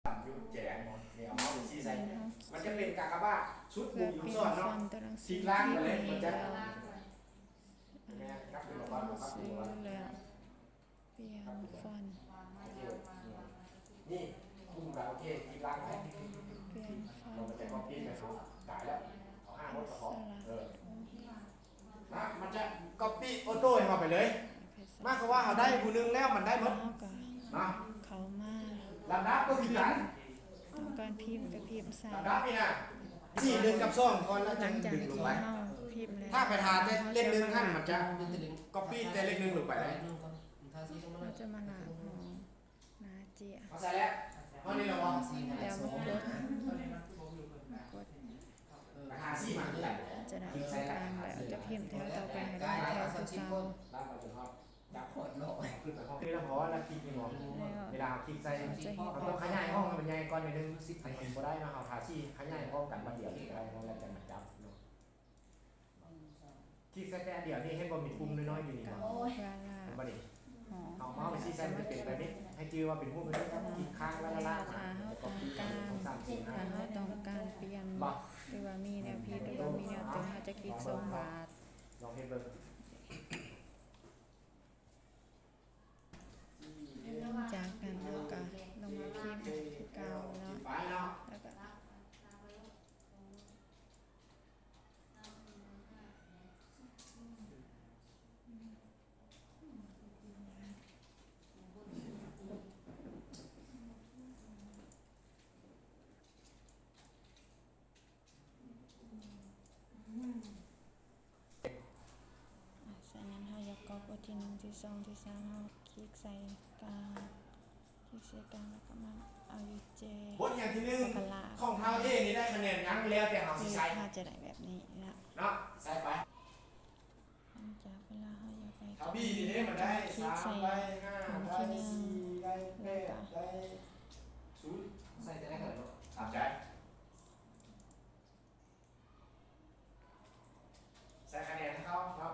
ດຳຢູ່ແຈງ ນີ້ເອົາເມົາສ໌ຊີ້ໃສ່ ມັນຈະເປັນກາກະບາດຊຸດ ເພື່ອປ່ຽນຟອນຕົວໜັງສື ທີ່ລ້າງໄປເລີຍ ມັນຈະ ແມ່ນ ກັບເປັນບອກວ່າ ແລ້ວປ່ຽນຟອນ ໂອເຄ ນີ້ ໂອເຄ ທີ່ລ້າງໄປ ປ່ຽນຟອນ ມັນຈະກັອບປີ້ໄປ ຕາຍແລ້ວ ເອົາຫ້າມົດກໍພໍ ເອີ ນະ ມັນຈະກັອບປີ້ໂອໂຕ້ໃຫ້ເຮົາໄປເລີຍ ໝາຍຄວາມວ່າເຮົາໄດ້ຜູ້ໜຶ່ງແລ້ວ ມັນໄດ້ໝົດ ເຮົາກໍ ນະ ເຂົ້າມາ ລຳດັບກໍຄືກັນ ຕ້ອງການພິມກໍພິມໃສ່ ລຳດັບນີ້ນະ ສີ່ ໜຶ່ງກັບສອງກ່ອນ ແລ້ວຈັ່ງດຶງລົງໄປ ຫຼັງຈາກທີ່ເຮົາພິມແລ້ວ ຖ້າໄປຖ້າແຕ່ເລກໜຶ່ງຫັ້ນ ມັນຈະກັອບປີ້ແຕ່ເລກໜຶ່ງລົງໄປເລີຍ ເຮົາຈະມາລ້າງຫ້ອງ ໜ້າເຈ້ຍ ເອົາໃສ່ແລ້ວ ເອົານີ້ລະບໍ່ ແລ້ວມາກົດ ມາກົດ ກະທາສີມາຄືກັນ ຈະໄດ້ຕົວກາງແລ້ວ ຈະພິມແຖວຕໍ່ໄປໃຫ້ໄດ້ແຖວຄືເກົ່າ ລັດໄປຈົນຮອດ ຈັບໂຄດໂລ ຂຶ້ນໄປຫ້ອງ ເວລາເຮົາຄລິກນີ້ບໍ່ ເວລາເຮົາຄລິກໃສ່ ເຮົາຕ້ອງຂະຫຍາຍຫ້ອງໃຫ້ມັນໃຫຍ່ກ່ອນໜ້ອຍໜຶ່ງ ມັນບໍ່ໄດ້ເນາະ ເຮົາທາສີຂະຫຍາຍພ້ອມກັນບັດດຽວນີ້ກໍໄດ້ ແລ້ວຈະມາຈັບເນາະ. ຄລິກໃສ່ແຕ່ອັນດຽວນີ້ ເຫັນບໍ່ ມີປຸ່ມນ້ອຍໆຢູ່ນີ້ບໍ່ ໂອ້ຍ ເຫັນບໍ່ນີ້ ເຮົາເມົາສ໌ຊີ້ໃສ່ ມັນຈະເປັນແບບນີ້ ໃຫ້ຈື່ວ່າເປັນຮູບແບບນີ້ ຄລິກຄ້າງແລ້ວລາກມາ ຖ້າເຮົາຕ້ອງການ ຖ້າເຮົາຕ້ອງການປ່ຽນ ຫຼືວ່າມີແນວຜິດ ຫຼືວ່າມີແນວຕື່ມ ເຮົາຈະຄລິກສອງບາດ ລອງເຮັດເບິ່ງ ຈາກນັ້ນເຮົາກໍລົງມາພິມຄືເກົ່າເນາະ ແລ້ວກໍ ອາ ສະນັ້ນເຮົາຢາກກອບບົດທີໜຶ່ງ ທີສອງ ທີສາມ ເຮົາຄລິກໃສ່ກາງ ຄລິກໃສ່ກາງ ແລ້ວກໍມາເອົາຢູ່ແຈ ບົດຢ່າງທີໜຶ່ງ ແລ້ວກໍລາກ ຂອງທ້າວເອນີ້ໄດ້ຄະແນນຫຍັງ ແລ້ວແຕ່ເຮົາຊິໃສ່ ເຮົາຈະໄດ້ແບບນີ້ເນາະ ເນາະ ໃສ່ໄປ ຫຼັງຈາກເວລາເຮົາຢາກໄດ້ ທ້າວບີນີ້ເດ້ ມັນໄດ້ ຄລິກໃສ່ ສາມໄດ້ ຫ້າໄດ້ ສີ່ໄດ້ ແປດໄດ້ ສູນ ໃສ່ແຕ່ລະເທື່ອເນາະ ຕາມໃຈ. ໃສ່ຄະແນນໃຫ້ເຂົາເນາະ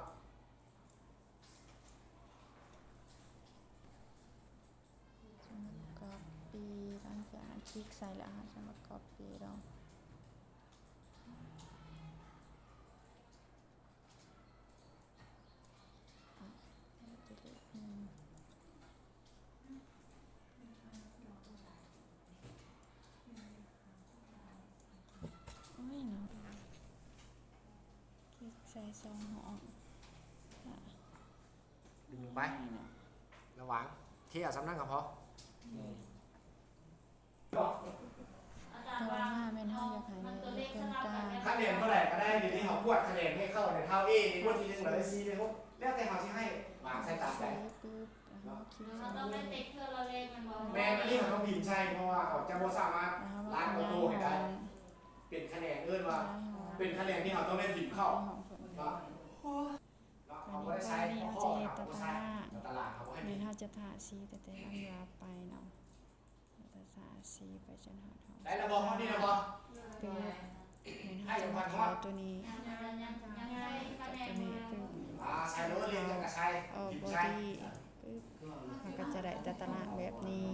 ຈະມາກັອບປີ້ ຫຼັງຈາກນັ້ນຄລິກໃສ່ແລ້ວ ເຮົາຈະມາກັອບປີ້ລົງ ໂອ້ຍເນາະ ຄລິກໃສ່ສອງຫ້ອງ ດຶງໄປ ໂອ້ຍເນາະ ລະຫວ່າງ ເທເອົາສ່ຳນັ້ນກໍພໍ ອືມ ຕໍ່ມາແມ່ນເຮົາຢາກໃຫ້ໄດ້ເປັນການ ຄະແນນເທົ່າໃດກໍໄດ້ ດຽວນີ້ເຮົາກວດຄະແນນໃຫ້ເຂົາໃນທ້າວເອ ໃນບົດທີໜຶ່ງ ແລ້ວໄດ້ສີ່ ໄດ້ຫົກ ແລ້ວແຕ່ເຮົາຊິໃຫ້ ວາງໃສ່ຕາມໃຈ ປຶບ ແລ້ວເຮົາຄລິກໃສ່ ແມ່ນ ອັນນີ້ເຮົາຕ້ອງພິມໃສ່ ເພາະວ່າເຂົາຈະບໍ່ສາມາດລາກເອົາໂຕໃຫ້ໄດ້ ເປັນຄະແນນ ເອີ້ນວ່າເປັນຄະແນນທີ່ເຮົາຕ້ອງໄດ້ພິມເຂົ້າ ເນາະ ເນາະ ເຮົາບໍ່ໄດ້ໃຊ້ ເພາະເຮົາບໍ່ໃຊ້ ຕາຕະລາງ ຕາຕະລາງເຮົາບໍ່ໃຫ້ ແມ່ນເຮົາຈະທາສີແຕ່ ແຕ່ອັນວ່າໄປເນາະ ແລ້ວກໍທາສີໄປຈົນຮອດຫ້ອງ ໄດ້ລະບໍ່? ຮອດນີ້ລະບໍ່? ປຶບ ແມ່ນເຮົາຈະມາເຂົ້າຕົວນີ້ ຕົວນີ້ປຶບ ອອກບໍດີ້ ປຶບ ເຮົາກໍຈະໄດ້ຕາຕະລາງແບບນີ້.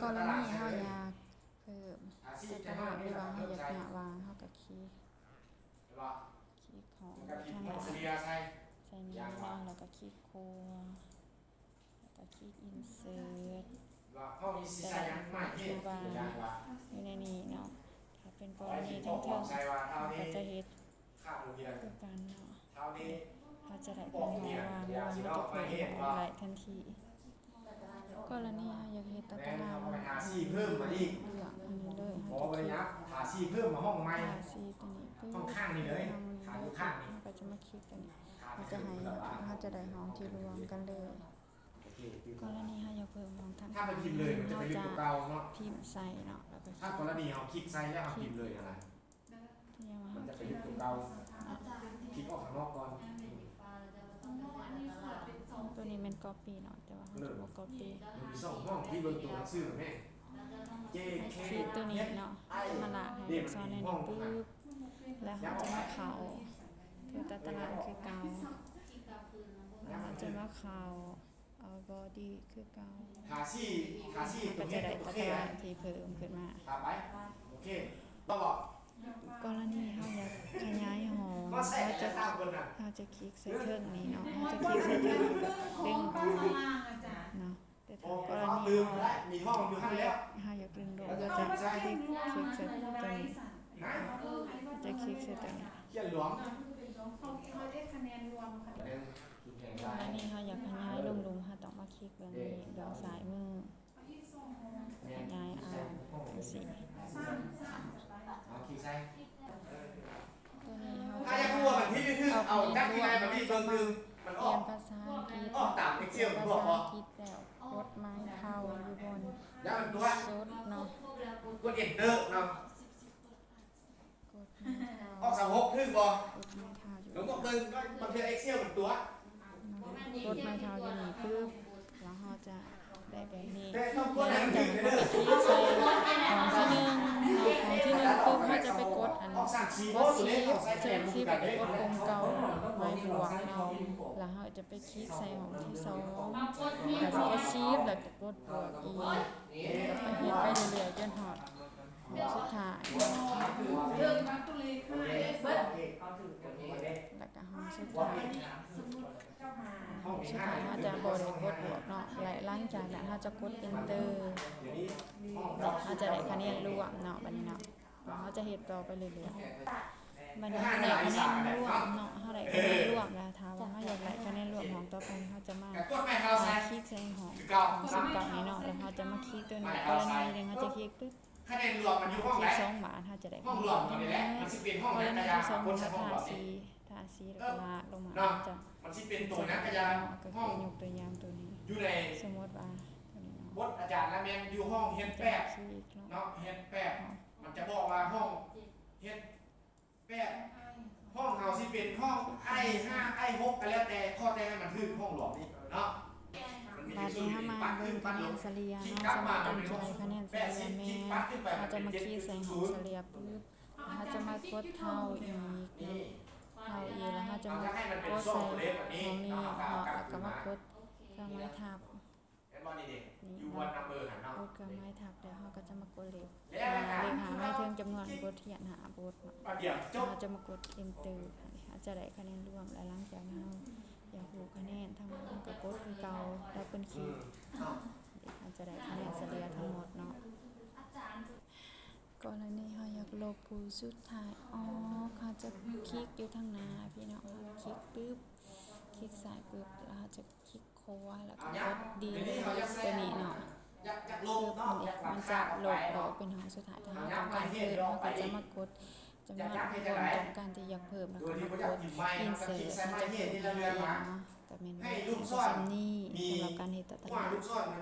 ກໍລະນີເຮົາຢາກເພີ່ມຕາຕະລາງ ຫຼືວ່າເຮົາຢາກຍະວາງ ເຮົາກໍຄລິກ ຄລິກຂອງທາງດ້ານ ໃສ່ນີ້ເນາະ ແລ້ວກໍຄລິກຂວາ ແລ້ວກໍຄລິກອິນເສີດ ແຕ່ລະຮູບທີ່ວ່າຢູ່ໃນນີ້ເນາະ ຖ້າເປັນກໍລະນີທາງເທິງ ເຮົາກໍຈະເຮັດຄືກັນເນາະ ເຮົາຈະໄດ້ເປັນແນວວ່າງ ເຮົາຈະເພີ່ມໄດ້ທັນທີ. ກໍລະນີເຮົາຢາກເຮັດຕາຕະລາງ ເລືອກອັນນີ້ເລີຍ ເຮົາຈະຄລິກ ທາສີເພີ່ມມາຫ້ອງໃໝ່ ທາສີຕົວນີ້ປຶບ ຫ້ອງຂ້າງນີ້ເລີຍ ເຮົາກໍຈະມາຄລິກຕົວນີ້ ເຮົາຈະໃຫ້ ເຮົາຈະໄດ້ຫ້ອງທີ່ລວມກັນເລີຍ. ກໍລະນີເຮົາຢາກເພີ່ມຫ້ອງທາງຂ້າງ ເຮົາຈະພິມໃສ່ເນາະ ແລ້ວກໍ ຖ້າກໍລະນີເຮົາຄລິກໃສ່ແລ້ວເຮົາພິມເລີຍຫັ້ນນະ ມັນຈະໄປຢູ່ຕົວເກົ່າ ຄລິກອອກຂ້າງນອກກ່ອນ ຕົວນີ້ແມ່ນກັອບປີ້ເນາະ ແຕ່ວ່າເຮົາຈະບໍ່ກັອບປີ້ ມັນມີສອງຫ້ອງທີ່ເບິ່ງຕົວໜັງສືແມ່ນ ເຈ ເຄ ຄລິກຕົວນີ້ເນາະ ເຮົາຈະມາລາກໃຫ້ອັກສອນໃນນີ້ປຶບ ແລ້ວເຮົາຈະມາເຂົ້າຕົວຕາຕະລາງຄືເກົ່າ ແລ້ວເຮົາຈະມາເຂົ້າ ເອົາ Body ຄືເກົ່າ. ຖ້າຊີ້ ຖ້າຊີ້ຕົວນີ້ກໍໂອເຄແລ້ວ ທີ່ເພີ່ມຂຶ້ນມາ. ຖ້າໄປ ໂອເຄ ລອງບອກ. ກໍລະນີເຮົາຢາກຂະຫຍາຍຫ້ອງ ເຮົາຈະ ເຮົາຈະຄລິກໃສ່ເທິງນີ້ເນາະ ເຮົາຈະຄລິກໃສ່ເທິງ ດຶງອອກເນາະ. ແຕ່ຖ້າກໍລະນີເຮົາ ເຮົາຢາກດຶງລົງ ເຮົາຈະຄລິກ ຄລິກໃສ່ຕົວນີ້ ຈະຄລິກໃສ່ຕົວນີ້. ກໍລະນີເຮົາຢາກຂະຫຍາຍລົງລຸ່ມ ເຮົາຕ້ອງມາຄລິກເບິ່ງນີ້ ເບິ່ງຊ້າຍມື ຂະຫຍາຍເອົາຈັ່ງຊີ້. ເອົາຄລິກໃສ່ ຕົວນີ້ເຮົາຈະ ຖ້າຢາກຮູ້ວ່າມັນຜິດຄື ເອົາຈັບທີ່ໃດ ມັນມີເບິ່ງຄືມັນອອກ ປ່ຽນພາສາອັງກິດ ອອກຕາມ Excel ພວກ ພາສາອັງກິດແລ້ວ ກົດໄມ້ເທົາຢູ່ບ່ອນສຸດເນາະ ກົດ Enter ເນາະ. ກົດໄມ້ເທົາ ອອກຊາວຫົກ ຖືກບໍ່? ກົດໄມ້ເທົາຢູ່ ລອງບອກເບິ່ງວ່າບາງເທື່ອ Excel ມັນຕົວະ. ກົດໄມ້ເທົາຢູ່ນີ້ປຶບ ແລ້ວເຮົາຈະໄດ້ແບບນີ້. ຫຼັງຈາກນັ້ນເຮົາໄປຄລິກໃສ່ຫ້ອງທີໜຶ່ງເນາະ ຫ້ອງທີໜຶ່ງປຶບ ເຮົາຈະໄປກົດອັນ ກົດຊິບ ເຊີນຊິບ ກົດປຸ່ມເກົ່າ ໄມ້ບວກເນາະ ແລ້ວເຮົາຈະໄປຄລິກໃສ່ຫ້ອງທີສອງ ແລ້ວກໍກົດຊິບ ແລ້ວກໍກົດບວກອີກ ແລ້ວກໍເຮັດໄປເລື້ອຍໆ ຈົນຮອດ ຫ້ອງສຸດທ້າຍ ແລ້ວກໍຫ້ອງສຸດທ້າຍ ຫ້ອງສຸດທ້າຍເຮົາຈະບໍ່ໄດ້ກົດບວກເນາະ ແລະ ຫຼັງຈາກນັ້ນເຮົາຈະກົດ Enter ເຮົາຈະໄດ້ຄະແນນລວມເນາະ ບັດນີ້ເນາະ ເຮົາຈະເຮັດຕໍ່ໄປເລື້ອຍໆ ບັດນີ້ເຮົາໄດ້ຄະແນນລວມເນາະ ເຮົາໄດ້ຄະແນນລວມແລ້ວ ຖ້າວ່າເຮົາຢາກໄດ້ຄະແນນລວມຫ້ອງຕໍ່ໄປ ເຮົາຈະມາ ອ່າ ຄລິກໃສ່ຫ້ອງ ຫ້ອງສິບເກົ້ານີ້ເນາະ ແລ້ວເຮົາຈະມາຄລິກຕົວນີ້ ກໍລະນີໜຶ່ງເຮົາຈະຄລິກປຶບ ຄະແນນລວມມັນຢູ່ຫ້ອງໃດ? ຄລິກສອງບາດ ເຮົາຈະໄດ້ຄະແນນລວມ ກໍລະນີທີສອງ ເຮົາທາສີ ທາສີແລ້ວກໍລາກລົງມາ ເຮົາຈະ ມັນຊິເປັນໂຕຫຍັງກະຢ່າ ເຮົາກໍຍົກຕົວຢ່າງໂຕນີ້ ຢູ່ໃນ ສົມມຸດວ່າໂຕນີ້ເນາະ ບົດອາຈານລະແມ່ນຢູ່ຫ້ອງເຮັດແປດເນາະ ເຮັດແປດ ມັນຈະບອກວ່າຫ້ອງເຮັດ ແປດ ຫ້ອງເຮົາຊິເປັນຫ້ອງ I ຫ້າ I ຫົກ ກໍແລ້ວແຕ່ ຂໍແຕ່ໃຫ້ມັນຖືກຫ້ອງຫຼວງນີ້ເນາະ. ບັດນີ້ເຮົາມາເບິ່ງຄະແນນສະເລ່ຍເນາະ ສຳລັບການຈະໄດ້ຄະແນນສະເລ່ຍແມ່ນ ເຮົາຈະມາຄລິກໃສ່ຫ້ອງສະເລ່ຍປຶບ ເຮົາຈະມາກົດເທົ່າອີກເນາະ ເທົ່າອີກ ແລ້ວເຮົາຈະມາກົດໃສ່ຫ້ອງນີ້ເນາະ ແລ້ວກໍມາກົດເຄື່ອງໝາຍທັບ. ເຫັນບໍ່ນີ້ເດ້ ຢູ່ບ່ອນນຳເບີຫັ້ນເນາະ ກົດເຄື່ອງໝາຍທັບແລ້ວ ເຮົາກໍຈະມາກົດເລກ ເລກຫ້າໄວ້ເທິງຈຳນວນບົດຮຽນຫ້າບົດເນາະ ແລ້ວເຮົາຈະມາກົດ Enter ເຮົາຈະໄດ້ຄະແນນລວມ ແລະ ຫຼັງຈາກນັ້ນເຮົາຢາກຮູ້ຄະແນນທັງໝົດ ເຮົາກໍກົດຄືເກົ່າ Double click ເຮົາຈະໄດ້ຄະແນນສະເລ່ຍທັງໝົດເນາະ. ກໍລະນີເຮົາຢາກລົບຜູ້ສຸດທ້າຍອອກ ເຮົາຈະຄລິກຢູ່ທາງໜ້າພີ່ນ້ອງ ຄລິກປຶບ ຄລິກຊ້າຍປຶບ ແລ້ວເຮົາຈະຄລິກ ຂວາ ແລ້ວກໍກົດ Delete ຕົວນີ້ເນາະ ປຶບ ມັນຈະລົບອອກເປັນຫ້ອງສຸດທ້າຍ ຖ້າເຮົາຕ້ອງການເພີ່ມ ເຮົາກໍຈະມາກົດຈຳນວນຄົນຕ້ອງການທີ່ຢາກເພີ່ມ ແລ້ວກໍມາກົດ Insert ມັນຈະເພີ່ມໃຫ້ເອງເນາະ ກໍແມ່ນວ່າໃຫ້ສ່ຳນີ້ ສຳລັບການເຮັດຕາຕະລາງ.